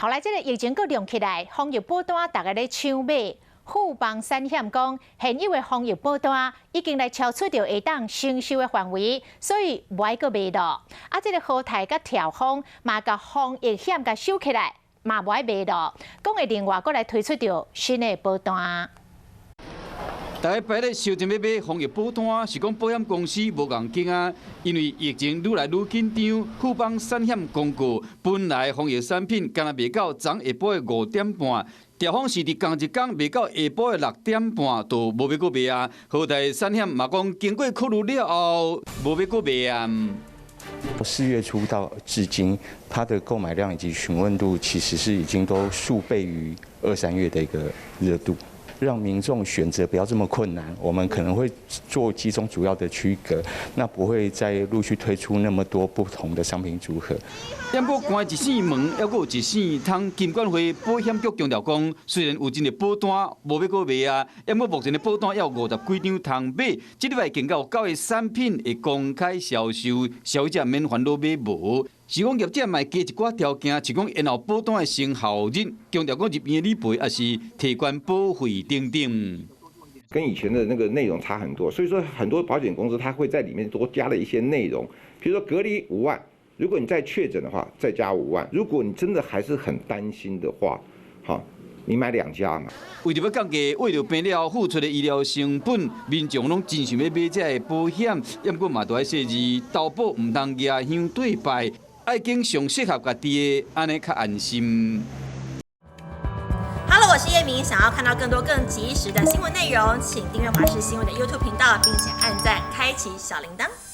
後來這个疫情閣量起來，防疫保單逐家咧搶買。富邦產險講，現有的防疫保單已經來超出著會當承受的範圍，所以無愛閣賣囉。啊，這个和泰佮兆豐嘛共防疫險共收起來，嘛無愛賣囉。講會另外閣來推出著新的保單。逐家排咧相爭欲買防疫保單，是講保險公司無仝景啊，因為疫情愈來愈緊張，富邦產險公告，本來防疫產品敢若賣到昨下晡的5點半，兆豐是佇仝一工賣到下晡的6點半，就無欲閣賣啊。和泰產險嘛講，經過考慮了後，無欲閣賣啊。 4月初到至今，它的購買量以及詢問度其實是已經都數倍於二三月的一個熱度。讓民眾選擇不要這麼困難，我們可能會做幾種主要的區隔，那不會再陸續推出那麼多不同的商品組合。不過關一扇門，猶閣有一扇窗。金管會保險局強調講，雖然有真濟保單無欲閣賣啊，不過目前的保單猶有50幾張通買。這禮拜更有九個產品會公開銷售，消費者免煩惱買無。是講業者嘛會加一寡條件，是講延後保單的生效日，強調講入院的理賠，抑是提懸保費等等。跟以前的那個內容差很多，所以說很多保險公司它會在裡面多加了一些內容，比如說隔離五萬，如果你再確診的話，再加五萬。如果你真的還是很擔心的話，好，你買兩家嘛。為著欲降低胃著病了付出的醫療成本，民眾攏真想欲買這个保險，毋過嘛著愛細膩，投保毋通蜈香對拜，愛揀上適合家己的，按呢較安心。 Hello，我是葉明，想要看到更多更及時的新聞內容，請訂閱華視新聞的 YouTube 頻道，並且按讚，開啟小鈴鐺。